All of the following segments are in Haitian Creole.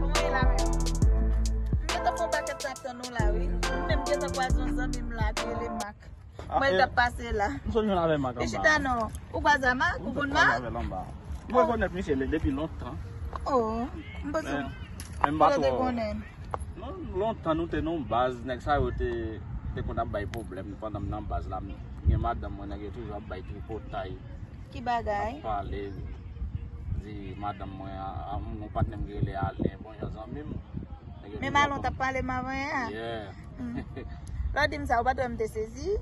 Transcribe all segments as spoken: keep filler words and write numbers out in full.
Kòman ye la menm? M gentan fè yon pakèt tan tann ou la wi. M menm gentan kwaze yon zanmi m la ki rele Mak. Mwen t ap pase la. M sot jwenn avè Mak anba. Li chita non. Ou kwaze a Mak? Ou konn Mak? M rekonèt misye depi lontan. Oh, m panse. Men m pa twò konnen. Non, lontan nou te nan yon baz, nèg sa yo te, te konn ap bay pwoblèm pandan m nan baz la. M gen madanm mwen, nèg yo toujou ap bay tripotay. Ki bagay? Ap pale, di madanm mwen, a, a, yon patnè m ki rele Alen, bon, jan zanmi m. Men Malon t ap pale m avan yè a. Yeah. Mm. Lè w di m sa, ou pa t wè m te sezi?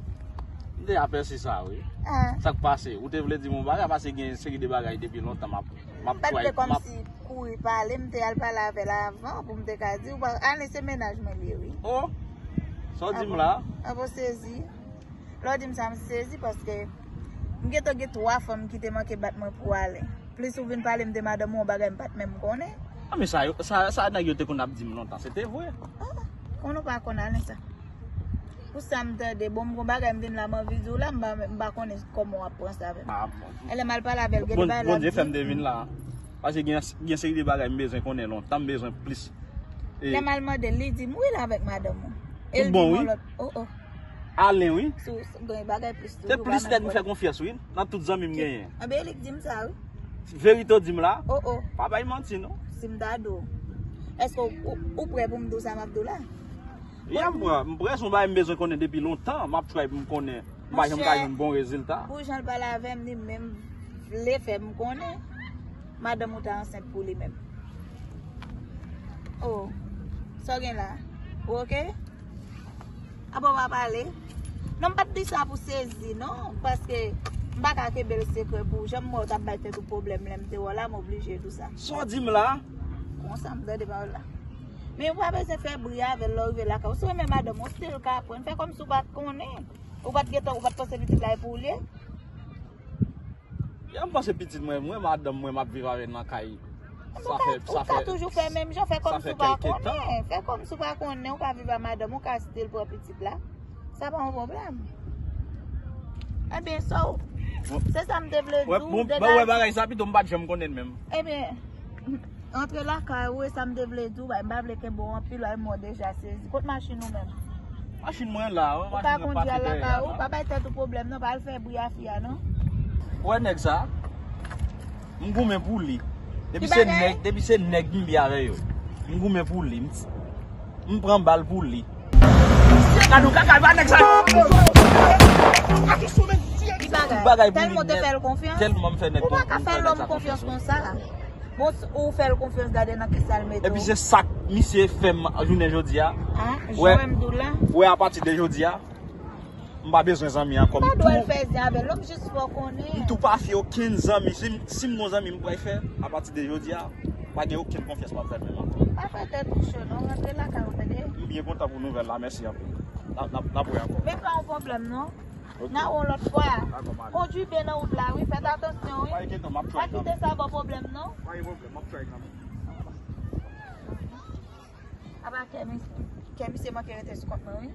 M te apèsi sa, wi. Ah. Sa k pase? Ou te vle di m yon bagay, paske gen seri de bagay depi lontan m ap, m ap try, m ap. M pa t vle kòmsi kouri pale, m te al pale avè l avan pou m te ka di w, pa, Alen se mennaj mwen li ye, wi. Oh! Sa w di m la? Avan w sezi. Lè w di m sa, m sezi paske m gentan gen twa fanm ki te manke bat mwen pou Alen. Plis ou vin pale m de madanm ou, yon bagay m pa t menm konnen. Ah, men sa yo, sa, sa nèg yo te konn ap di m lontan, se te vre. Ah, konnen ou pa konn Alen sa. Pou sa m tande, bon, m gon bagay m vin la, m anvi di w la, m pa, m pa konnen kòman w ap pran sa avè m. Ah, bon. E lè m al pale avè l, gen de bagay l ap di. Bondye fè m te vin la. Paske gen, gen seri de bagay m bezwen konnen lontan, m bezwen plis. E lè m al mande l, li di m, wi, l avèk madanm ou. E l di m yon lòt. Oh, oh. Alen, wi. Si w, si w gen bagay plis toujou. Se plis nèg m fè konfyans, wi, nan tout zanmi m genyen. Anben, e li k di m sa, wi. Verite w di m la. Oh, oh. Pa bay manti, non. Si m ta di w. Èske w, ou, ou prè pou m di w sa m ap di w la? Ya, m prè, m prè, se yon bagay m bezwen konnen depi lontan. M ap try pou m konnen. M pa janm ka jwenn bon rezilta. Monchè, pou jan l pale avè m, li menm vle fè m konnen madanm ou ta ansent pou li menm. Oh, sa w gen la? Ou oke? Apa w pa pale? Non, m pa t di sa pou sezi, non, paske m pa ka kenbe l sekrè pou ou. Jan m wè w t ap bay tèt ou pwoblèm lè m te wè w la, m oblije di w sa. Sa w di m la? Konsa m tande pawòl la. Men ou pa bezwen fè bri avè l lè w rive lakay ou. Si w renmen madanm ou, w still ka aprann. Fè kòmsi w pa t konnen. Ou pa t gentan, ou pa t panse pitit la e pou ou l ye? Ya, m panse pitit mwen, mwen, madanm mwen, m ap viv avè l nan kay. Sa fè, sa fè, ou ka toujou fè menm jan, fè kòmsi w pa konnen. Fè kòmsi w pa konnen, ou ka viv ak madanm ou, ou ka still pran pitit la. Sa pa yon pwoblèm. Ebyen, so, se sa m te vle di w, bon, degaje. Bon, wè bagay sa, pito m pa t janm konnen l menm. Ebyen, antre lakay ou, e sa m te vle di w, bay, m pa vle kenbe w anpil, bay, m wè w deja sezi. Kot machin ou menm? Machin mwen la, wi, machin mwen pase dèyè a la. Ou ka kondui al lakay ou, pa bay tèt ou pwoblèm non, pa al fè bri a fi a non. Ou wè nèg sa? M goumen pou li. Depi se nèg, depi se nèg m byen avè yo. M goumen pou li. M, m pran bal pou li. Gade yon kaka, pa nèg sa. Ki bagay? Tèlman w te fè l konfyans? Tèlman m fè nèg konfyans. Ou pa ka fè lòm konfyans konsa. Bon, ou fè l konfyans, gade nan kisa l mete w. Epi se sa k misye fè m jounen jodi a. Ah, jan m di w la. Wè, apati de jodi a, m pa bezwen zanmi ankò. M pa dwe al fè zen avè l, non, m jis fè w konnen. M tou pa fye okenn zanmi. Si m, si m gon zanmi, m pral fè, apati de jodi a, pa gen okenn konfyans m ap fè l menm ankò. Pa fè tèt ou cho, non, rantre lakay ou, tande? M byen kontan pou nouvèl la, mèsi anpil. N a, n a, n ap wè ankò. Men pa yon pwoblèm, non. Ok. N a wè w lòt fwa. Dakò, m ale. Kondui byen nan wout la, wi. Fèt atansyon, wi. Pa enkyete w, m ap try kanmenm. Pa kite sa ba w pwoblèm, non. Pa gen pwoblèm, m ap try kanmenm. Apa kè misye, kè misye manke rete sou kont mwen, wi.